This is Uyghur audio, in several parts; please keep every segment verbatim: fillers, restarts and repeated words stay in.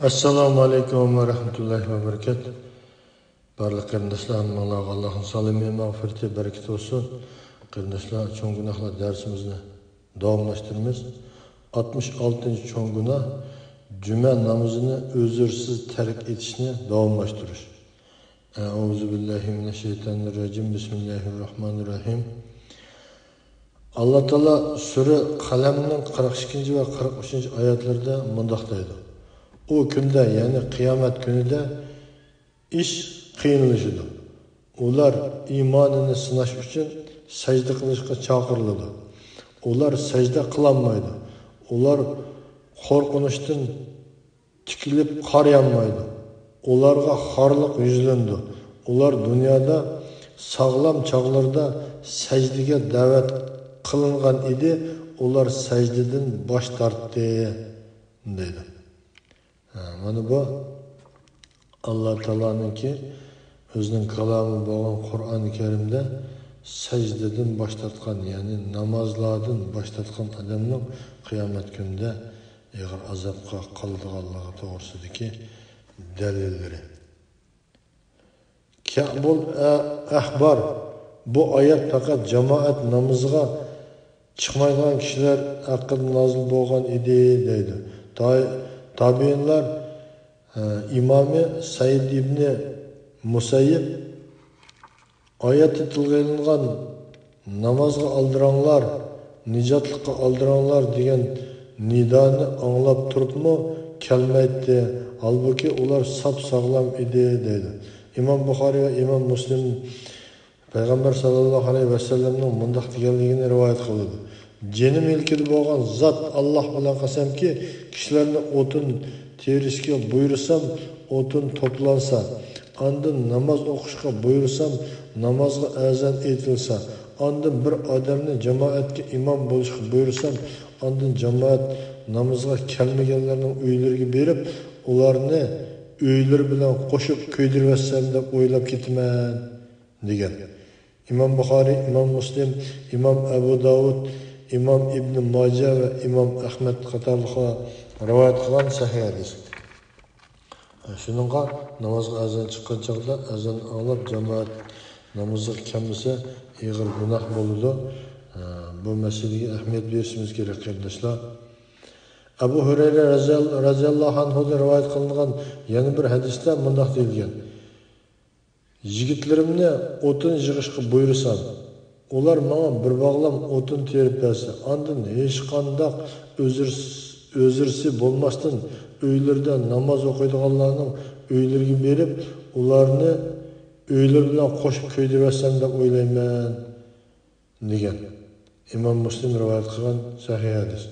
ئەسسالامۇ ئەلەيكۇم ۋە رەھمەتۇللاھى ۋە بەرىكاتۇھ. بارلىق قېرىنداشلار، ھەممىڭلارغا ئاللاھنىڭ سالامى، مەغپىرىتى، بەرىكىتى بولسۇن. قېرىنداشلار، چوڭ گۇناھلار دەرسىمىزنى داۋاملاشتۇرىمىز. ئاتمىش ئالتىنچى چوڭ گۇناھ، جۈمە نامىزىنى ئۆزرىسىز تەرك ئېتىشنى داۋاملاشتۇرۇش. ئەئۇزۇ بىللاھى مىنەششەيتانىررەجىم. بىسمىللاھىررەھمانىررەھىم. ئاللا تائالا سۈرە قەلەمنىڭ قىرىق ئىككىنچى ۋە قىرىق ئۈچىنچى ئايەتلىرىدە مۇنداق دەيدۇ: ئۇ كۈندە، يەنى قىيامەت كۈنىدە ئىش قىيىنلىشىدۇ. ئۇلار ئىمانىنى سىناش ئۈچۈن سەجدە قىلىشقا چاقىرىلىدۇ. ئۇلار سەجدە قىلالمايدۇ. ئۇلار قورقۇنچتىن تىكىلىپ قارىيالمايدۇ. ئۇلارغا خارلىق يۈزلىنىدۇ. ئۇلار دۇنيادا ساغلام چاغلىرىدا سەجدىگە دەۋەت قىلىنغان ئىدى، ئۇلار سەجدىدىن باش تارتتى، دەيدۇ. ھە، مانا بۇ ئاللا تائالانىڭكى ئۆزىنىڭ كالامى بولغان قۇرئان كەرىمدە سەجدىدىن باش تارتقان، يەنى نامازلاردىن باش تارتقان ئادەمنىڭ قىيامەت كۈنىدە ئېغىر ئازابقا قالىدىغانلىقى توغرىسىدىكى دەلىللىرى. كەئبۇل ئە-، ئەخبار، بۇ ئايەت پەقەت جامائەت نامىزىغا چىقمايدىغان كىشىلەر ھەققىدە نازىل بولغان ئىدى، دەيدۇ. تا-، تابىئىنلار، ئە، ئىمامى سەئىد ئىبنى مۇسەييىب، ئايەتتە تىلغا ئېلىنغان «نامازغا ئالدىراڭلار، نىجاتلىققا ئالدىراڭلار» دېگەن نىدانى ئاڭلاپ تۇرۇپمۇ كەلمەيتتى، ھالبۇكى، ئۇلار ساپ ساغلام ئىدى، دەيدۇ. ئىمام بۇخارىي ۋە ئىمام مۇسلىم پەيغەمبەر ساللاللاھۇ ئەلەيھى ۋەسەللەمنىڭ مۇنداق دېگەنلىكىنى رىۋايەت قىلىدۇ: جېنىم يىلكىدە بولغان زات، ئاللاھ بىلەن قەسەمكى، كىشىلەرنى ئوتۇن تېرىشكە بۇيرۇسام، ئوتۇن توپلانسا، ئاندىن ناماز ئوقۇشقا بۇيرۇسام، نامازغا ئەزان ئېيتىلسا، ئاندىن بىر ئادەمنى جامائەتكە ئىمام بولۇشقا بۇيرۇسام، ئاندىن جامائەت نامىزىغا كەلمىگەنلەرنىڭ ئۆيلىرىگە بېرىپ، ئۇلارنى ئۆيلىرى بىلەن قوشۇپ كۆيدۈرۈۋەتسەم دەپ ئويلاپ كېتىمەن، دېگەن. ئىمام بۇخارىي، ئىمام مۇسلىم، ئىمام ئەبۇ داۋۇد، ئىمام ئىبنى ماجە ۋە ئىمام ئەخمەت قاتارلىقلار رىۋايەت قىلغان سەھىھ ھەدىس. شۇنىڭغا نامازغا ئەزان چىققان چاغدا ئەزان ئاڭلاپ جامائەت نامىزىغا كەلمىسە ئېغىر گۇناھ بولىدۇ. بۇ مەسىلىگە ئەھمىيەت بېرىشىمىز كېرەك، قېرىنداشلار. ئەبۇ ھۇرەيرە رەزىيال-، رەزىياللاھۇ ئەنھۇدىن رىۋايەت قىلىنغان يەنە بىر ھەدىستە مۇنداق دېيىلگەن: «يىگىتلىرىمنى ئوتۇن يىغىشقا بۇيرۇسام، ئۇلار ماڭا بىر باغلام ئوتۇن تېرىپ بەرسە، ئاندىن ھېچقانداق ئۆزرىس-، ئۆزرىسى بولماستىن ئۆيلىرىدە ناماز ئوقۇيدىغانلارنىڭ ئۆيلىرىگە بېرىپ، ئۇلارنى ئۆيلىرى بىلەن قوشۇپ كۆيدۈرۈۋەتسەم دەپ ئويلايمەن» دېگەن. ئىمام مۇسلىم رىۋايەت قىلغان سەھىھ ھەدىس.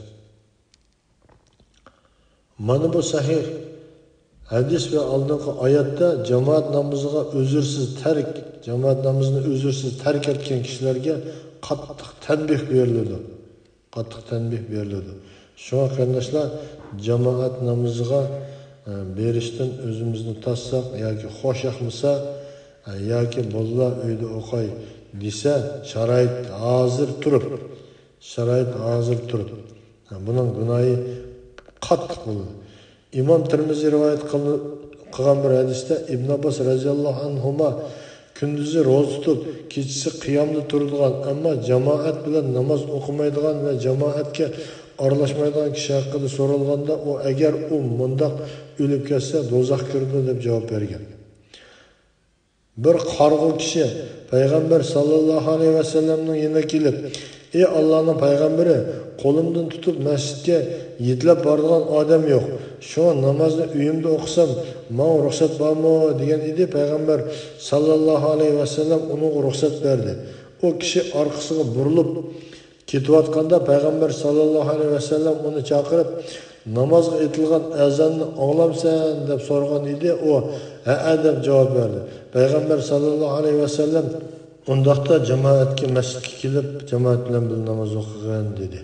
مانا بۇ سەھىھ ھەدىس ۋە ئالدىنقى ئايەتتە جامائەت نامىزىغا ئۆزرىسىز تەرك، جامائەت نامىزىنى ئۆزرىسىز تەرك ئەتكەن كىشىلەرگە قاتتىق تەنبىھ بېرىلىدۇ. قاتتىق تەنبىھ بېرىلىدۇ. شۇڭا قېرىنداشلار، جامائەت نامىزىغا، ئە، بېرىشتىن ئۆزىمىزنى تارتساق ياكى خوش ياقمىسا، ئە، ياكى «بوللا، ئۆيدە ئوقاي» دېسە، شارائىت ھازىر تۇرۇپ، شارائىت ھازىر تۇرۇپ، بۇنىڭ گۇناھى قاتتىق بولىدۇ. ئىمام تىرمىزى رىۋايەت قىل-، قىلغان بىر ھەدىستە ئىبن ئابباس رەزىياللاھۇ ئەنھۇما كۈندۈزى روزا تۇتۇپ، كېچىسى قىيامدا تۇرىدىغان، ئەمما جامائەت بىلەن ناماز ئوقۇمايدىغان ۋە جامائەتكە ئارىلاشمايدىغان كىشى ھەققىدە سورالغاندا، ئۇ، «ئەگەر ئۇ مۇنداق ئۆلۈپ كەتسە، دوزاخقا كىرىدۇ» دەپ جاۋاب بەرگەن. بىر قارىغۇ كىشى پەيغەمبەر ساللاللاھۇ ئەلەيھى ۋەسەللەمنىڭ يېنىغا كېلىپ، «ئى ئاللانىڭ پەيغەمبىرى، قولۇمدىن تۇتۇپ مەسچىتكە يېتىلەپ بارىدىغان ئادەم يوق. شۇڭا نامازنى ئۆيۈمدە ئوقۇسام، ماڭا رۇخسەت بارمۇ؟» دېگەن ئىدى. پەيغەمبەر ساللاللاھۇ ئەلەيھى ۋەسەللەم ئۇنىڭغا رۇخسەت بەردى. ئۇ كىشى ئارقىسىغا بۇرۇلۇپ، كېتىۋاتقاندا پەيغەمبەر ساللاللاھۇ ئەلەيھى ۋەسەللەم ئۇنى چاقىرىپ، «نامازغا ئېيتىلغان ئەزاننى ئاڭلامسەن؟» دەپ سورىغان ئىدى. ئۇ، «ھەئە» دەپ جاۋاب بەردى. پەيغەمبەر ساللاللاھۇ ئەلەيھى ۋەسەللەم، «ئۇنداقتا جامائەتكە، مەسچىتكە كېلىپ، جامائەت بىلەن بىللە ناماز ئوقۇغىن» دېدى.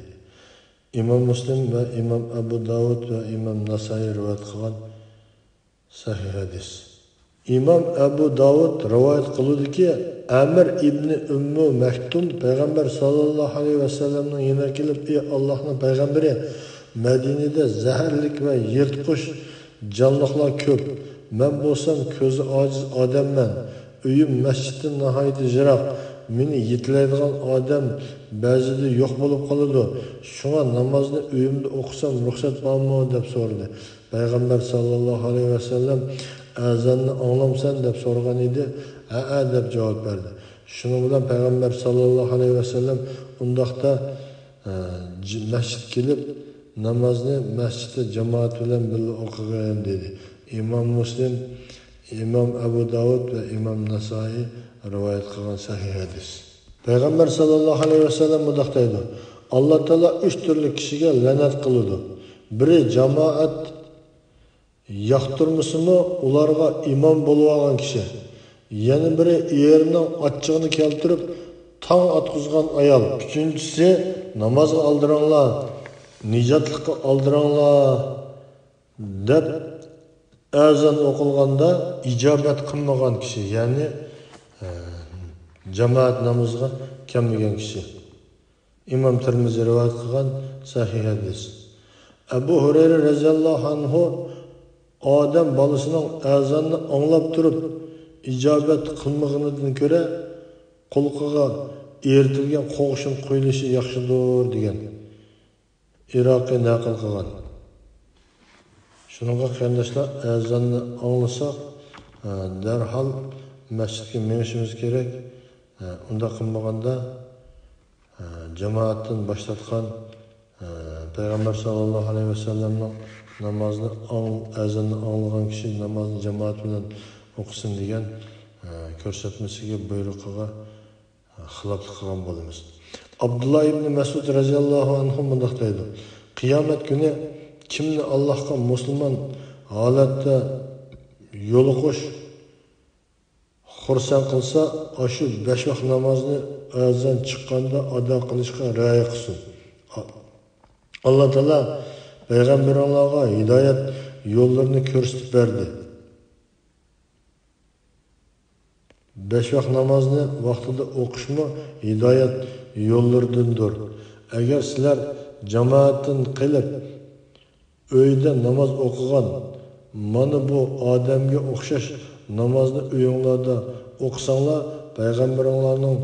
ئىمام مۇسلىم ۋە ئىمام ئەبۇ داۋۇد ۋە ئىمام ناسائىي رىۋايەت قىلغان سەھىھ ھەدىس. ئىمام ئەبۇ داۋۇد رىۋايەت قىلىدۇكى، ئەمىر ئىبنى ئۈممۇ مەكتۇم پەيغەمبەر ساللاللاھۇ ئەلەيھى ۋەسەللەمنىڭ يېنىغا كېلىپ، «ئى ئاللاھنىڭ پەيغەمبىرى، مەدىنىدە زەھەرلىك ۋە يىرتقۇچ جانلىقلار كۆپ. مەن بولسام كۆزى ئاجىز ئادەممەن. ئۆيۈم مەسچىتتىن ناھايىتى يىراق. مېنى يېتىلەيدىغان ئادەم بەزىدە يوق بولۇپ قالىدۇ. شۇڭا نامازنى ئۆيۈمدە ئوقۇسام رۇخسەت بارمۇ؟ دەپ سورىدى. پەيغەمبەر ساللاللاھۇ ئەلەيھى ۋەسەللەم، ئەزاننى ئاڭلامسەن؟ دەپ سورىغان ئىدى. ھەئە، دەپ جاۋاب بەردى. شۇنىڭ بىلەن پەيغەمبەر ساللاللاھۇ ئەلەيھى ۋەسەللەم، ئۇنداقتا، ئە، ج-، مەسچىتكە كېلىپ، نامازنى مەسچىتتە جامائەت بىلەن بىللە ئوقۇغىن، دېدى. ئىمام مۇسلىم، ئىمام ئەبۇ داۋۇد ۋە ئىمام نەسائىي رىۋايەت قىلغان سەھىھ ھەدىس. پەيغەمبەر ساللاللاھۇ ئەلەيھى ۋەسەللەم مۇنداق دەيدۇ: ئاللا تائالا ئۈچ تۈرلۈك كىشىگە لەنەت قىلىدۇ. بىرى، جامائەت ياقتۇرمىسىمۇ ئۇلارغا ئىمام بولۇۋالغان كىشى. يەنە بىرى، ئېرىنىڭ ئاچچىقىنى كەلتۈرۈپ تاڭ ئاتقۇزغان ئايال. ئۈچىنچىسى، نامازغا ئالدىراڭلار، نىجاتلىققا ئالدىراڭلار، دەپ ئەزان ئوقۇلغاندا ئىجابەت قىلمىغان كىشى، يەنى، ئە، جامائەت نامىزىغا كەلمىگەن كىشى. ئىمام تىرمىزى رىۋايەت قىلغان سەھىھ ھەدىس. ئەبۇ ھۇرەيرە رەزىياللاھۇ ئەنھۇ ئادەم بالىسىنىڭ ئەزاننى ئاڭلاپ تۇرۇپ ئىجابەت قىلمىغىنىدىن كۆرە قۇلىقىغا ئېرىتىلگەن قوغۇشۇن قۇيۇلۇشى ياخشىدۇر، دېگەن. ئىراقىي نەقىل قىلغان. شۇنىڭغا قېرىنداشلار، ئەزاننى ئاڭلىساق، ئە، دەرھال مەسچىتكە مېڭىشىمىز كېرەك. ئە، ئۇنداق قىلمىغاندا، ئە، جامائەتتىن باشلاتقان، ئە، پەيغەمبەر ساللاللاھۇ ئەلەيھى ۋەسەللەمنىڭ نامازنى ئاڭ-، ئەزاننى ئاڭلىغان كىشى نامازنى جامائەت بىلەن ئوقۇسۇن دېگەن، ئە، كۆرسەتمىسىگە، بۇيرۇقىغا خىلاپلىق قىلغان بولىمىز. ئابدۇللا ئىبنى مەسئۇد رەزىياللاھۇ ئەنھۇ مۇنداق دەيدۇ: قىيامەت كۈنى كىمنى ئاللاھقا مۇسۇلمان ھالەتتە يولۇقۇش خۇرسەن قىلسا، ئاشۇ بەش ۋاق نامازنى ئەزان چىققاندا ئادا قىلىشقا رىئايە قىلسۇن. ئاللا تائالا پەيغەمبىرىڭلارغا ھىدايەت يوللىرىنى كۆرسىتىپ بەردى. بەش ۋاق نامازنى ۋاقتىدا ئوقۇشمۇ ھىدايەت يوللىرىدىندۇر. ئەگەر سىلەر جامائەتتىن قېلىپ، ئۆيدە ناماز ئوقۇغان مانا بۇ ئادەمگە ئوخشاش نامازنى ئۆيۈڭلاردا ئوقۇساڭلار، پەيغەمبىرىڭلارنىڭ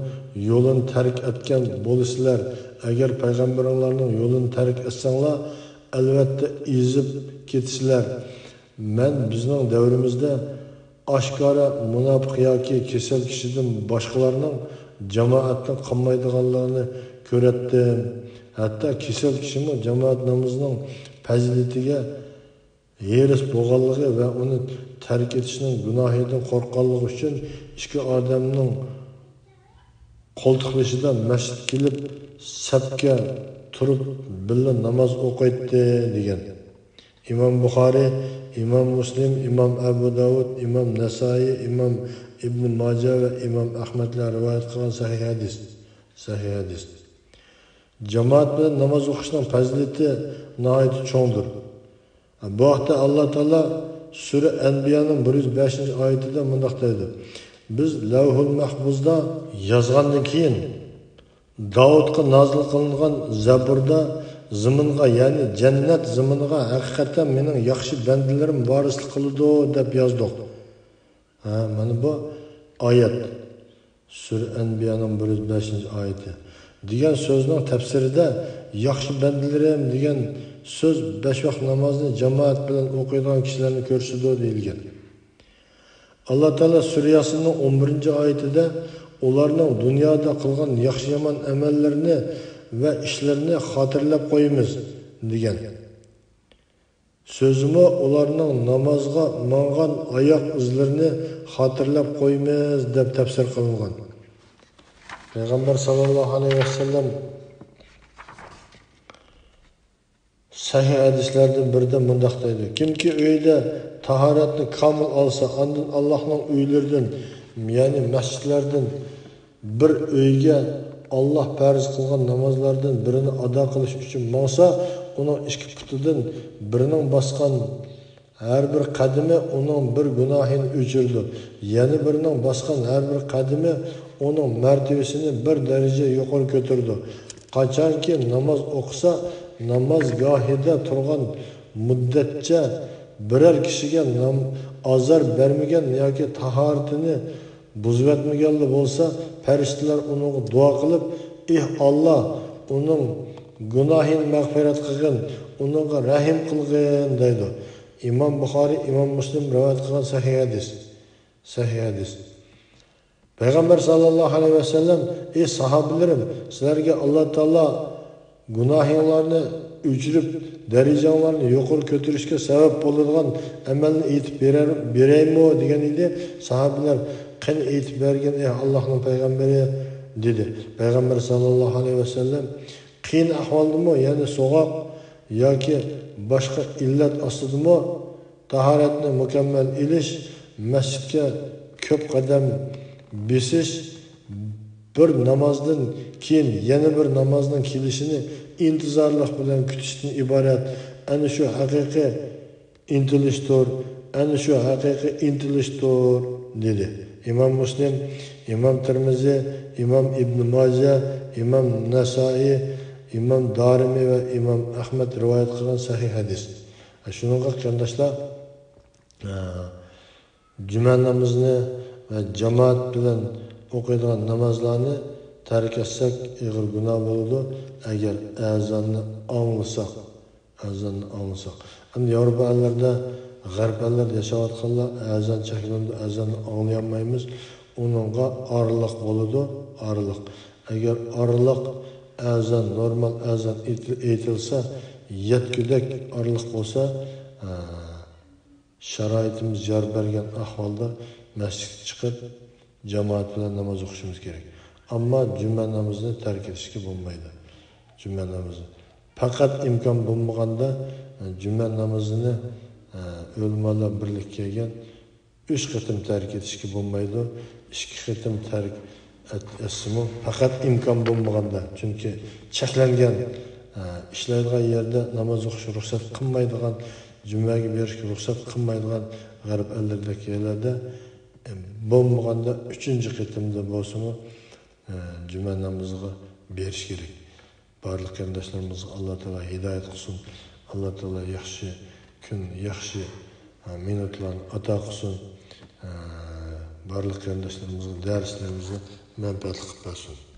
يولىنى تەرك ئەتكەن بولىسىلەر. ئەگەر پەيغەمبىرىڭلارنىڭ يولىنى تەرك ئەتسەڭلار، ئەلۋەتتە ئېزىپ كېتىسىلەر. مەن بىزنىڭ دەۋرىمىزدە ئاشكارا مۇناپىق ياكى كېسەل كىشىدىن باشقىلارنىڭ جامائەتتىن قالمايدىغانلىقىنى كۆرەتتىم. ھەتتا كېسەل كىشىمۇ جامائەت نامىزىنىڭ پەزىلىتىگە ھېرىس بولغانلىقى ۋە ئۇنى تەرك ئېتىشنىڭ گۇناھىدىن قورققانلىقى ئۈچۈن ئىككى ئادەمنىڭ قولتۇقلىشىدا مەسچىتكە كېلىپ سەپكە تۇرۇپ بىللە ناماز ئوقۇيتتى، دېگەن. ئىمام بۇخارىي، ئىمام مۇسلىم، ئىمام ئەبۇ داۋۇد، ئىمام نەسائىي، ئىمام ئىبنى ماجە ۋە ئىمام ئەھمەدلەر رىۋايەت قىلغان سەھىھ ھەدىس. سەھىھ ھەدىس. جامائەت بىلەن ناماز ئوقۇشنىڭ پەزىلىتى ناھايىتى چوڭدۇر. بۇ ھەقتە ئاللا تائالا سۈرە ئەنبىيانىڭ بىر يۈز بەشىنچى ئايىتىدە مۇنداق دەيدۇ: بىز لەۋھۇل مەھپۇزدا يازغاندىن كېيىن، داۋۇتقا نازىل قىلىنغان زەبۇردا زېمىنغا، يەنى جەننەت زېمىنىغا ھەقىقەتەن مېنىڭ ياخشى بەندىلىرىم ۋارىسلىق قىلىدۇ، دەپ يازدۇق. ھە، مانا بۇ ئايەت. سۈرە ئەنبىيانىڭ بىر يۈز بەشىنچى ئايىتى. دېگەن سۆزنىڭ تەپسىرىدە ياخشى بەندىلىرىم دېگەن سۆز بەش ۋاق نامازنى جامائەت بىلەن ئوقۇيدىغان كىشىلەرنى كۆرسىتىدۇ دېيىلگەن. ئاللا تائالا سۈرە ياسىننىڭ ئون بىرىنچى ئايىتىدە ئۇلارنىڭ دۇنيادا قىلغان ياخشى-يامان ئەمەللىرىنى ۋە ئىشلىرىنى خاتىرىلەپ قويىمىز، دېگەن. سۆزىمۇ ئۇلارنىڭ نامازغا ماڭغان ئاياق ئىزلىرىنى خاتىرىلەپ قويىمىز، دەپ تەپسىر قىلىنغان. پەيغەمبەر ساللاللاھۇ ئەلەيھى ۋەسەللەم سەھىھ ھەدىسلەردىن بىرىدە مۇنداق دەيدۇ: كىمكى ئۆيىدە تاھارەتنى كامىل ئالسا، ئاندىن ئاللاھنىڭ ئۆيلىرىدىن، يەنى مەسچىتلەردىن بىر ئۆيگە ئاللاھ پەرز قىلغان نامازلاردىن بىرىنى ئادا قىلىش ئۈچۈن ماڭسا، ئۇنىڭ ئىككى پۇتىدىن بىرىنىڭ باسقان ھەر بىر قەدىمى ئۇنىڭ بىر گۇناھىنى ئۆچۈرىدۇ. يەنە بىرىنىڭ باسقان ھەر بىر قەدىمى ئۇنىڭ مەرتىۋىسىنى بىر دەرىجە يۇقىرى كۆتۈرىدۇ. قاچانكى ناماز ئوقۇسا، نامازگاھىدا تۇرغان مۇددەتچە بىرەر كىشىگە نام-، ئازار بەرمىگەن ياكى تاھارىتىنى بۇزۇۋەتمىگەنلا بولسا، پەرىشتىلەر ئۇنىڭغا دۇئا قىلىپ، ئېھ ئاللا، ئۇنىڭ گۇناھىنى مەغپىرەت قىلغىن، ئۇنىڭغا رەھىم قىلغىن دەيدۇ. ئىمام بۇخارىي، ئىمام مۇسلىم رىۋايەت قىلغان سەھىھ ھەدىس. سەھىھ ھەدىس. پەيغەمبەر ساللاللاھۇ ئەلەيھى ۋەسەللەم، ئى ساھابىلىرىم، سىلەرگە ئاللا تائالا گۇناھىڭلارنى ئۆچۈرۈپ، دەرىجەڭلارنى يۇقىرى كۆتۈرۈشكە سەۋەب بولىدىغان ئەمەلنى ئېيتىپ بېرەر-، بېرەيمۇ؟ دېگەن ئىدى. ساھابىلەر، قېنى ئېيتىپ بەرگىن، ئى ئاللاھنىڭ پەيغەمبىرى، دېدى. پەيغەمبەر ساللاللاھۇ ئەلەيھى ۋەسەللەم، قىيىن ئەھۋالدىمۇ، يەنى سوغۇق ياكى باشقا ئىللەت ئاستىدىمۇ، تاھارەتنى مۇكەممەل ئېلىش، مەسچىتكە كۆپ قەدەم بېسىش، بىر نامازدىن كېيىن يەنە بىر نامازنىڭ كېلىشىنى ئىنتىزارلىق بىلەن كۈتۈشتىن ئىبارەت. ئەنە شۇ ھەقىقىي ئىنتىلىشتۇر، ئەنە شۇ ھەقىقىي ئىنتىلىشتۇر، دېدى. ئىمام مۇسلىم، ئىمام تىرمىزى، ئىمام ئىبن ماجە، ئىمام نەسائىي، ئىمام دارىمى ۋە ئىمام ئەھمەد رىۋايەت قىلغان سەھىھ ھەدىس. شۇنىڭغا قېرىنداشلار، ئە، جۈمە نامىزىنى ۋە جامائەت بىلەن ئوقۇيدىغان نامازلارنى تەرك ئەتسەك ئېغىر گۇناھ بولىدۇ. ئەگەر ئەزاننى ئاڭلىساق، ئەزاننى ئاڭلىساق. ئەمدى ياۋروپا ئەللىرىدە، غەرب ئەللىرىدە ياشاۋاتقانلار ئەزان چەكلىنىدۇ، ئەزاننى ئاڭلىيالمايمىز. ئۇنىڭغا ئارىلىق بولىدۇ، ئارىلىق. ئەگەر ئارىلىق ئەزان، نورمال ئەزان ئېيتىل-، ئېيتىلسا، يەتكۈدەك ئارىلىق بولسا، ئە، شارائىتىمىز يار بەرگەن ئەھۋالدا مەسچىتكە چىقىپ، جامائەت بىلەن ناماز ئوقۇشىمىز كېرەك. ئەمما جۈمە نامىزىنى تەرك ئېتىشكە بولمايدۇ. جۈمە نامىزى. پەقەت ئىمكان بولمىغاندا، جۈمە نامىزىنى، ئە، ئۆلىمالار بىرلىككە كەلگەن، ئۈچ قېتىم تەرك ئېتىشكە بولمايدۇ. ئىككى قېتىم تەرك ئەت-، ئەتسىمۇ، پەقەت ئىمكان بولمىغاندا، چۈنكى چەكلەنگەن، ئە، ئىشلەيدىغان يەردە ناماز ئوقۇشقا رۇخسەت قىلمايدىغان، جۈمەگە بېرىشكە رۇخسەت قىلمايدىغان غەرب ئەللىرىدەك يەرلەردە، ئە، بولمىغاندا ئۈچىنچى قېتىمدا بولسىمۇ، ئە، جۈمە نامىزىغا بېرىش كېرەك. بارلىق قېرىنداشلىرىمىزغا ئاللا تائالا ھىدايەت قىلسۇن. ئاللا تائالا ياخشى كۈن، ياخشى، ئە، مىنۇتلارنى ئاتا قىلسۇن. ئە، بارلىق قېرىنداشلىرىمىزغا دەرسلىرىمىزنى مەنپەئەتلىك قىلىپ بەرسۇن.